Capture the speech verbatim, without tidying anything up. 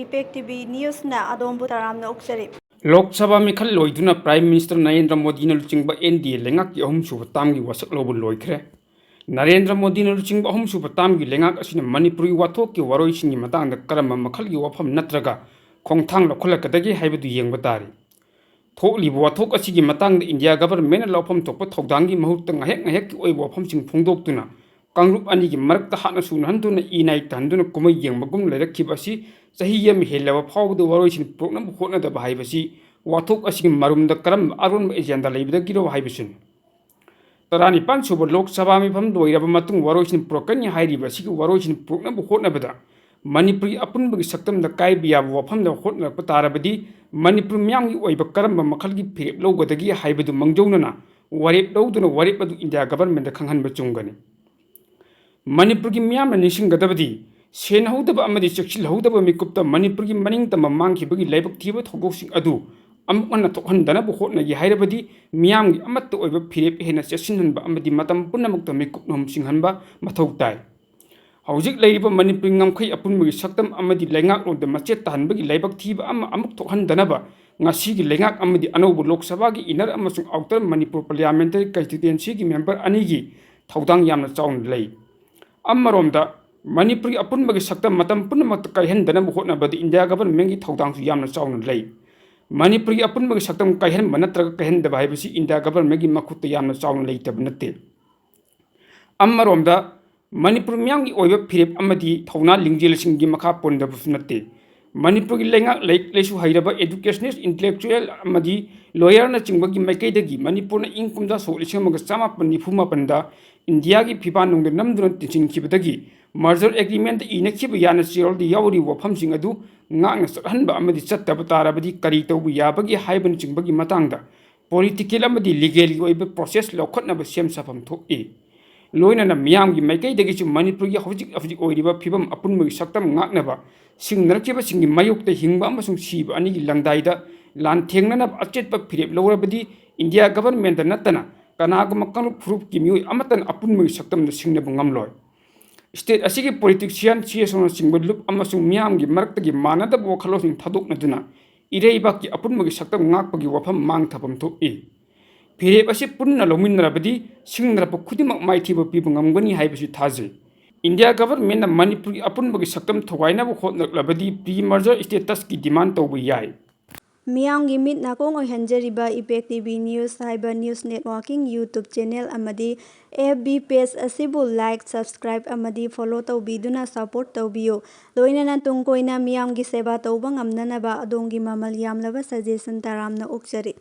Impact T V Newsꯅ ꯑꯗꯣꯝꯕꯨ ꯇꯔꯥꯝꯅ ꯑꯣꯛꯆꯔꯤ꯫ ꯂꯣꯛ ꯁꯚꯥ ꯃꯤꯈꯜ ꯂꯣꯏꯗꯨꯅ Prime Minister ꯅꯔꯦꯟꯗ꯭ꯔ ꯃꯣꯗꯤꯅ ꯂꯨꯆꯤꯡꯕ N D A ꯂꯩꯉꯥꯛꯀꯤ ꯑꯍꯨꯝꯁꯨꯕ termꯒꯤ ꯋꯥꯁꯛ ꯂꯧꯕ ꯂꯣꯏꯈ꯭ꯔꯦ꯫ ꯅꯔꯦꯟꯗ꯭ꯔ ꯃꯣꯗꯤꯅ ꯂꯨꯆꯤꯡꯕ ꯑꯍꯨꯝꯁꯨꯕ termꯒꯤ ꯂꯩꯉꯥꯛ ꯑꯁꯤꯅ ꯃꯅꯤꯄꯨꯔꯒꯤ ꯋꯥꯊꯣꯛꯀꯤ ꯋꯥꯔꯣꯏꯁꯤꯟꯒꯤ ꯃꯇꯥꯡꯗ ꯀꯔꯝꯕ ꯃꯈꯜꯒꯤ ꯋꯥꯐꯝ ꯅꯠꯇ꯭ꯔꯒ ꯈꯣꯡꯊꯥꯡ ꯂꯧꯈꯠꯂꯛꯀꯗꯒꯦ ꯍꯥꯏꯕꯗꯨ ꯌꯦꯡꯕ ꯇꯥꯔꯤ꯫ ꯊꯣꯛꯂꯤꯕ ꯋꯥꯊꯣꯛ ꯑꯁꯤꯒꯤ ꯃꯇꯥꯡꯗ India governmentꯅ ꯂꯧꯐꯝ ꯊꯣꯛꯄ ꯊꯧꯗꯥꯡꯒꯤ ꯃꯍꯨꯠꯇ ꯉꯥꯏꯍꯥꯛ ꯉꯥꯏꯍꯥꯛꯀꯤ ꯑꯣꯏꯕ ꯋꯥꯐꯝꯁꯤꯡ ꯐꯣꯡꯗꯣꯛꯇꯨꯅ ꯀꯥꯡꯂꯨꯞ ꯑꯅꯤꯒꯤ ꯃꯔꯛꯇ ꯍꯥꯠꯅ ꯁꯨꯅꯍꯟꯗꯨꯅ ꯏ ꯅꯥꯏ ꯇꯥꯍꯟꯗꯨꯅ ꯀꯨꯝꯍꯩ ꯌꯦꯡꯕꯒꯨꯝ ꯂꯩꯔꯛꯈꯤꯕ ꯑꯁꯤ ꯆꯍꯤ ꯑꯃ ꯍꯦꯜꯂꯕ ꯐꯥꯎꯕꯗ ꯋꯥꯔꯣꯏꯁꯤꯟ ꯄꯨꯔꯛꯅꯕ ꯍꯣꯠꯅꯗꯕ ꯍꯥꯏꯕꯁꯤ ꯋꯥꯊꯣꯛ ꯑꯁꯤꯒꯤ ꯃꯔꯨꯝꯗ ꯀꯔꯝꯕ ꯑꯔꯣꯟꯕ agenda ꯂꯩꯕꯗꯒꯤꯔꯣ ꯍꯥꯏꯕꯁꯤꯅꯤ꯫ ꯇꯔꯥꯅꯤꯄꯥꯟ ꯁꯨꯕ ꯂꯣꯛ ꯁꯚꯥ ꯃꯤꯐꯝ ꯂꯣꯏꯔꯕ ꯃꯇꯨꯡ ꯋꯥꯔꯣꯏꯁꯤꯟ ꯄꯨꯔꯛꯀꯅꯤ ꯍꯥꯏꯔꯤꯕ ꯑꯁꯤꯒꯤ ꯋꯥꯔꯣꯏꯁꯤꯟ ꯄꯨꯔꯛꯅꯕ ꯍꯣꯠꯅꯕꯗ ꯃꯅꯤꯄꯨꯔꯒꯤ ꯑꯄꯨꯟꯕꯒꯤ ꯁꯛꯇꯝꯗ ꯀꯥꯏꯕ ꯌꯥꯕ ꯋꯥꯐꯝꯗ ꯍꯣꯠꯅꯔꯛꯄ ꯇꯥꯔꯕꯗꯤ ꯃꯅꯤꯄꯨꯔ ꯃꯤꯌꯥꯝꯒꯤ ꯑꯣꯏꯕ ꯀꯔꯝꯕ ꯃꯈꯜꯒꯤ ꯐꯤꯔꯦꯞ ꯂꯧꯒꯗꯒꯦ ꯍꯥꯏꯕꯗꯨ ꯃꯥꯡꯖꯧꯅꯅ ꯋꯥꯔꯦꯞ ꯂꯧꯗꯨꯅ ꯋꯥꯔꯦꯞ ꯑꯗꯨ India governmentꯗ ꯈꯪꯍꯟꯕ ꯆꯨꯝꯒꯅꯤ꯫ ꯃꯅꯤꯄꯨꯔꯒꯤ ꯃꯤꯌꯥꯝꯅ ꯅꯤꯡꯁꯤꯡꯒꯗꯕꯗꯤ ꯁꯦꯟꯅꯍꯧꯗꯕ ꯑꯃꯗꯤ ꯆꯦꯛꯁꯤꯜꯍꯧꯗꯕ ꯃꯤꯀꯨꯞꯇ ꯃꯅꯤꯄꯨꯔꯒꯤ ꯃꯅꯤꯡ ꯇꯝꯕ ꯃꯥꯡꯈꯤꯕꯒꯤ ꯂꯥꯏꯕꯛ ꯊꯤꯕ ꯊꯧꯗꯣꯛꯁꯤꯡ ꯑꯗꯨ ꯑꯃꯨꯛ ꯍꯟꯅ ꯊꯣꯛꯍꯟꯗꯅꯕ ꯍꯣꯠꯅꯒꯦ ꯍꯥꯏꯔꯕꯗꯤ ꯃꯤꯌꯥꯝꯒꯤ ꯑꯃꯠꯇ ꯑꯣꯏꯕ ꯐꯤꯔꯦꯞ ꯍꯦꯟꯅ ꯆꯦꯠꯁꯤꯟꯍꯟꯕ ꯑꯃꯗꯤ ꯃꯇꯝ ꯄꯨꯝꯅꯃꯛꯇ ꯃꯤꯀꯨꯞ ꯅꯨꯡꯁꯤꯡꯍꯟꯕ ꯃꯊꯧ ꯇꯥꯏ꯫ ꯍꯧꯖꯤꯛ ꯂꯩꯔꯤꯕ ꯃꯅꯤꯄꯨꯔꯤ ꯉꯝꯈꯩ ꯑꯄꯨꯟꯕꯒꯤ ꯁꯛꯇꯝ ꯑꯃꯗꯤ ꯂꯩꯉꯥꯛꯂꯣꯟꯗ ꯃꯆꯦꯠ ꯇꯥꯍꯟꯕꯒꯤ ꯂꯥꯏꯕꯛ ꯊꯤꯕ ꯑꯃ ꯑꯃꯨꯛ ꯊꯣꯛꯍꯟꯗꯅꯕ ꯉꯁꯤꯒꯤ ꯂꯩꯉꯥꯛ ꯑꯃꯗꯤ ꯑꯅꯧꯕ ꯂꯣꯛ ꯁꯚꯥꯒꯤ inner ꯑꯃꯁꯨꯡ outer ꯃꯅꯤꯄꯨꯔ parliamentary constituencyꯒꯤ member ꯑꯅꯤꯒꯤ ꯊꯧꯗꯥꯡ ꯌꯥꯝꯅ ꯆꯥꯎꯅ ꯂꯩ꯫ ꯑꯃꯔꯣꯝꯗ ꯃꯅꯤꯄꯨꯔꯒꯤ ꯑꯄꯨꯟꯕꯒꯤ ꯁꯛꯇꯝ ꯃꯇꯝ ꯄꯨꯝꯅꯃꯛꯇ ꯀꯥꯏꯍꯟꯗꯅꯕ ꯍꯣꯠꯅꯕꯗ India governmentꯀꯤ ꯊꯧꯗꯥꯡꯁꯨ ꯌꯥꯝꯅ ꯆꯥꯎꯅ ꯂꯩ꯫ ꯃꯅꯤꯄꯨꯔꯒꯤ ꯑꯄꯨꯟꯕꯒꯤ ꯁꯛꯇꯝ ꯀꯥꯏꯍꯟꯕ ꯅꯠꯇ꯭ꯔꯒ ꯀꯥꯏꯍꯟꯗꯕ ꯍꯥꯏꯕꯁꯤ India governmentꯀꯤ ꯃꯈꯨꯠꯇ ꯌꯥꯝꯅ ꯆꯥꯎꯅ ꯂꯩꯇꯕ ꯅꯠꯇꯦ꯫ ꯑꯃꯔꯣꯝꯗ ꯃꯅꯤꯄꯨꯔ ꯃꯤꯌꯥꯝꯒꯤ ꯑꯣꯏꯕ ꯐꯤꯔꯦꯞ ꯑꯃꯗꯤ ꯊꯧꯅꯥ ꯂꯤꯡꯖꯦꯜꯁꯤꯡꯒꯤ ꯃꯈꯥ ꯄꯣꯟꯗꯕꯁꯨ ꯅꯠꯇꯦ꯫ ꯃꯅꯤꯄꯨꯔꯒꯤ ꯂꯩꯉꯥꯛ ꯂꯥꯏꯔꯤꯛ ꯂꯥꯏꯁꯨ ꯍꯩꯔꯕ educationist, intellectual ꯑꯃꯗꯤ lawyerꯅꯆꯤꯡꯕꯒꯤ ꯃꯥꯏꯀꯩꯗꯒꯤ ꯃꯅꯤꯄꯨꯔꯅ ꯏꯪ ꯀꯨꯝꯖꯥ ꯁꯣꯛ ꯂꯤꯁꯤꯡ ꯑꯃꯒ ꯆꯥꯃꯥꯄꯟ ꯅꯤꯐꯨ ꯃꯥꯄꯟꯗ Indiaꯒꯤ ꯐꯤꯕꯥꯛ ꯅꯨꯡꯗ ꯅꯝꯗꯨꯅ ꯇꯤꯟꯁꯤꯟꯈꯤꯕꯗꯒꯤ merger agreementꯇ ꯏꯅꯈꯤꯕ ꯌꯥꯅ ꯆꯦꯔꯣꯜꯗ ꯌꯥꯎꯔꯤꯕ ꯋꯥꯐꯝꯁꯤꯡ ꯑꯗꯨ ꯉꯥꯛꯅ ꯆꯠꯍꯟꯕ ꯑꯃꯗꯤ ꯆꯠꯇꯕ ꯇꯥꯔꯕꯗꯤ ꯀꯔꯤ ꯇꯧꯕ ꯌꯥꯕꯒꯦ ꯍꯥꯏꯕꯅꯆꯤꯡꯕꯒꯤ ꯃꯇꯥꯡꯗ political ꯑꯃꯗꯤ legalꯒꯤ ꯑꯣꯏꯕ process ꯂꯧꯈꯠꯅꯕ ꯁꯦꯝ ꯁꯥꯐꯝ ꯊꯣꯛꯏ꯫ ꯂꯣꯏꯅꯅ ꯃꯤꯌꯥꯝꯒꯤ ꯃꯥꯏꯀꯩꯗꯒꯤꯁꯨ ꯃꯅꯤꯄꯨꯔꯒꯤ ꯍꯧꯖꯤꯛ ꯍꯧꯖꯤꯛ ꯑꯣꯏꯔꯤꯕ ꯐꯤꯕꯝ ꯑꯄꯨꯟꯕꯒꯤ ꯁꯛꯇꯝ ꯉꯥꯛꯅꯕ ꯁꯤꯡꯅꯔꯛꯈꯤꯕꯁꯤꯡꯒꯤ ꯃꯥꯌꯣꯛꯇ ꯍꯤꯡꯕ ꯑꯃꯁꯨꯡ ꯁꯤꯕ ꯑꯅꯤꯒꯤ ꯂꯪꯗꯥꯏꯗ ꯂꯥꯟꯊꯦꯡꯅꯅꯕ ꯑꯆꯦꯠꯄ ꯐꯤꯔꯦꯞ ꯂꯧꯔꯕꯗꯤ India governmentꯇ ꯅꯠꯇꯅ ꯀꯅꯥꯒꯨꯝꯕ ꯀꯥꯡꯂꯨꯞ ꯐꯨꯔꯨꯞꯀꯤ ꯃꯤꯑꯣꯏ ꯑꯃꯠꯇꯅ ꯑꯄꯨꯟꯕꯒꯤ ꯁꯛꯇꯝꯗ ꯁꯤꯡꯅꯕ ꯉꯝꯂꯣꯏ꯫ ꯁ꯭ꯇꯦꯠ ꯑꯁꯤꯒꯤ ꯄꯣꯂꯤꯇꯤꯁꯤꯌꯥꯟ, ꯁꯤ ꯑꯦꯁ ꯑꯣꯅꯆꯤꯡꯕ ꯂꯨꯞ ꯑꯃꯁꯨꯡ ꯃꯤꯌꯥꯝꯒꯤ ꯃꯔꯛꯇꯒꯤ ꯃꯥꯟꯅꯗꯕ ꯋꯥꯈꯜꯂꯣꯟꯁꯤꯡ ꯊꯥꯗꯣꯛꯅꯗꯨꯅ ꯏꯔꯩꯕꯥꯛꯀꯤ ꯑꯄꯨꯟꯕꯒꯤ ꯁꯛꯇꯝ ꯉꯥꯛꯄꯒꯤ ꯋꯥꯐꯝ ꯃꯥꯡ ꯊꯥꯐꯝ ꯊꯣꯛꯏ꯫ ꯐꯤꯔꯦꯞ ꯑꯁꯤ ꯄꯨꯟꯅ ꯂꯧꯃꯤꯟꯅꯔꯕꯗꯤ ꯁꯤꯡꯅꯔꯛꯄ ꯈꯨꯗꯤꯡꯃꯛ ꯃꯥꯏꯊꯤꯕ ꯄꯤꯕ ꯉꯝꯒꯅꯤ ꯍꯥꯏꯕꯁꯤ ꯊꯥꯖꯩ꯫ ꯏꯟꯗꯤꯌꯥ ꯒꯚꯔꯟꯃꯦꯟꯠꯅ ꯃꯅꯤꯄꯨꯔꯒꯤ ꯑꯄꯨꯟꯕꯒꯤ ꯁꯛꯇꯝ ꯊꯨꯒꯥꯏꯅꯕ ꯍꯣꯠꯅꯔꯛꯂꯕꯗꯤ pre-merger status-ꯀꯤ demand ꯇꯧꯕ ꯌꯥꯏ꯫ ꯃꯤꯌꯥꯝꯒꯤ ꯃꯤꯠ ꯅꯥꯀꯣꯡ ꯑꯣꯏꯍꯟꯖꯔꯤꯕ Impact T V News ꯍꯥꯏꯕ news networking YouTube channel ꯑꯃꯗꯤ F B page ꯑꯁꯤꯕꯨ like, subscribe ꯑꯃꯗꯤ follow ꯇꯧꯕꯤꯗꯨꯅ support ꯇꯧꯕꯤꯌꯨ꯫ ꯂꯣꯏꯅꯅ ꯇꯨꯡ ꯀꯣꯏꯅ ꯃꯤꯌꯥꯝꯒꯤ ꯁꯦꯕꯥ ꯇꯧꯕ ꯉꯝꯅꯅꯕ ꯑꯗꯣꯝꯒꯤ ꯃꯃꯜ ꯌꯥꯝꯂꯕ suggestion ꯇꯔꯥꯝꯅ ꯑꯣꯛꯆꯔꯤ꯫